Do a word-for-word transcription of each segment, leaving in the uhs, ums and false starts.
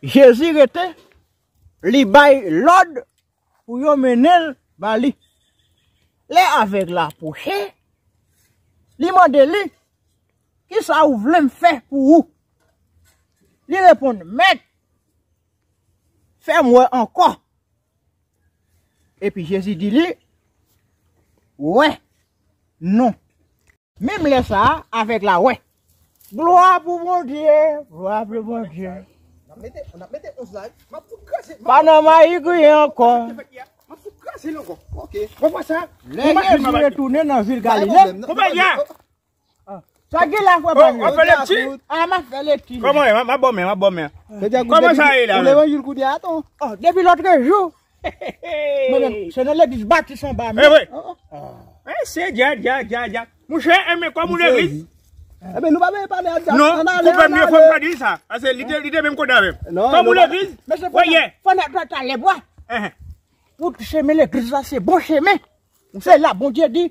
Jezi rete, li bay lòd pou yo mennen l ba li. Lè avèg la pwoche, li mande li, "Kisa ou vle m fè pou ou?" Li reponn, "Mèt, fè m wè ankò." Epi Jezi di li, "Wè, non." Menm lè sa a, avèg la wè. Glwa pou Bondye, glwa pou Bondye. Pa nan mayi griyen ankò. Lè Jezi retounen nan vil Galile, sa gen la fwa pa w ap fè lekti? A, m ap fè lekti. Kòman w ye? M ap bò men, m ap bò men. Kòman sa ye la menm? Depi lòtrejou. Mwen menm, se nan legliz Batis anba men. Eh, se dja, dja, dja, dja. Mouche, enben, kòm ou legliz? Enben, nou pa bezwen pale a dja. Non, koupe m, fò m pa di sa. Paske li te, li te menm kote avè m. Kòm ou legliz? Mesye, fò n talè bwa. Wout chemen legliz la, se bon chemen. Se la, Bondye di,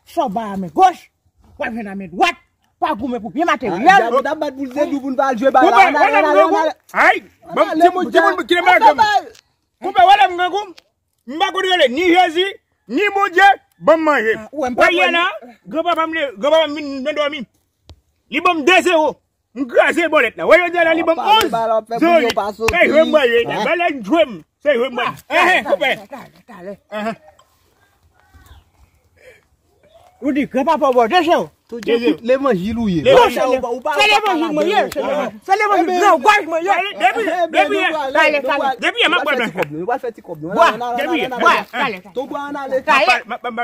sa w bay a men goch, w ap jwenn a men dwat. Pa goumen pou byen materyèl. Ay, timoun, timoun, kite m. Koupe, wè lè m grangou. M pa kontwole ni Jezi, ni Bondye, ban m manje. Wè yè la, granpapa m, granpapa m vin nan dòmi. Li ban m de zewo. M kraze bòlèt la. Wè jodi a la, li ban m onz zewo. Se jwe m manje. Wè lè l jwe m, se jwe m manje. Enhen, koupe. Ou di granpapa w ba w de zewo. Levanjil ou ye. Se levanjil mwen ye. Se levanjil gran gòj mwen ye. Depi yè, depi yè, depi yè, m ap bwè blan. Bwa, depi yè, bwa.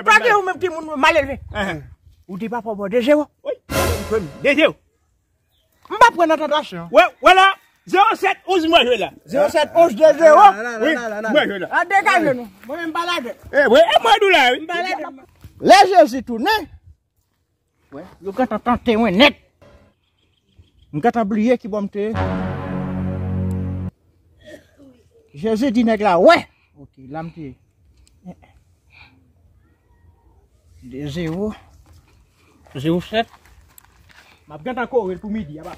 Tande ou menm timoun malelve. Ou di papa w ba w de zewo. De zewo. M pa pran nan tantasyon. Wè, wè la, zewo sèt onz mwen jwe la. Zewo sèt onz de zewo. Wi, mwen jwe la. A degaje nou. Mwen menm m pa ladan. E mwen di w la, wi. M pa ladan. Lè Jezi tounen, wè, yo gentan tante mwen nèt. M gentan bliye ki bò m te ye. Jezi di nèg la, wè. Ok, la m te ye. De zewo. Zewo sèt. M ap gentan kore l pou midi a, papa.